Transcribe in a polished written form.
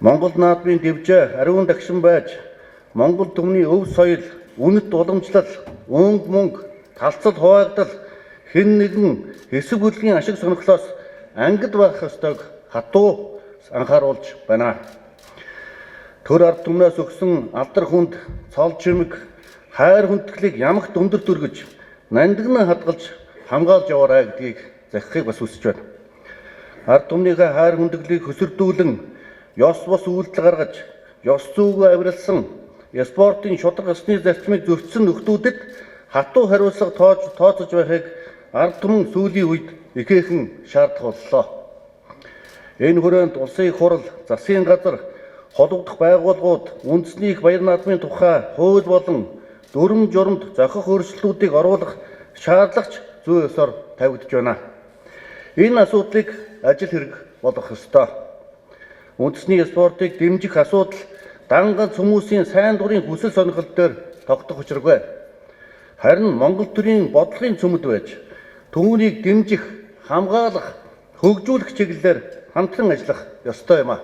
Монгол наадмын дэвжээ ариун дагшин байж Монгол түмний өв соёл, үнэт уламжлал, өнгө мөнгө, талцал хуваагдал хэн нэгэн хэсэг бүлгийн ашиг сонирхлоос ангид байх ёстойг хатуу анхааруулж байна. Төр ард түмнээс өгсөн алдар хүнд, цол чимэг, хайр хүндэтгэлийг ямагт өндөр дүргэж, нандинаа хадгалж хамгаалж яваарай гэдгийг захихыг бас хүсэж байна. Ард түмнийхээ хайр хүндэглийг хөсөрдүүлэн ёс бус үйлдэл гаргаж, ёс зүйгээ авиралсан спортын шударга ёсны зарчмыг зөрчсөн нөхдүүдэд хатуу хариуцлага тооцож байхыг ард түмэн сүүлийн үед ихээхэн шаардах боллоо. Энэ хүрээнд улсын их хурал, засгийн газар, холбогдох байгууллагууд үндэсний их баяр наадмын тухай хууль болон дүрэм журамд зохих өөрчлөлтүүдийг оруулах шаардлагач зүй ёсоор тавигдаж байна. Энэ асуудлыг ажил хэрэг болгох ёстой. Үндэсний спортыг дэмжих асуудал дан ганц хүмүүсийн сайн дурын хүсэл сонирхол дээр тогтох учиргүй. Харин Монгол төрийн бодлогын цөмөд байж түүнийг дэмжих, хамгаалах, хөгжүүлэх чиглэлээр хамтран ажиллах ёстой юм а.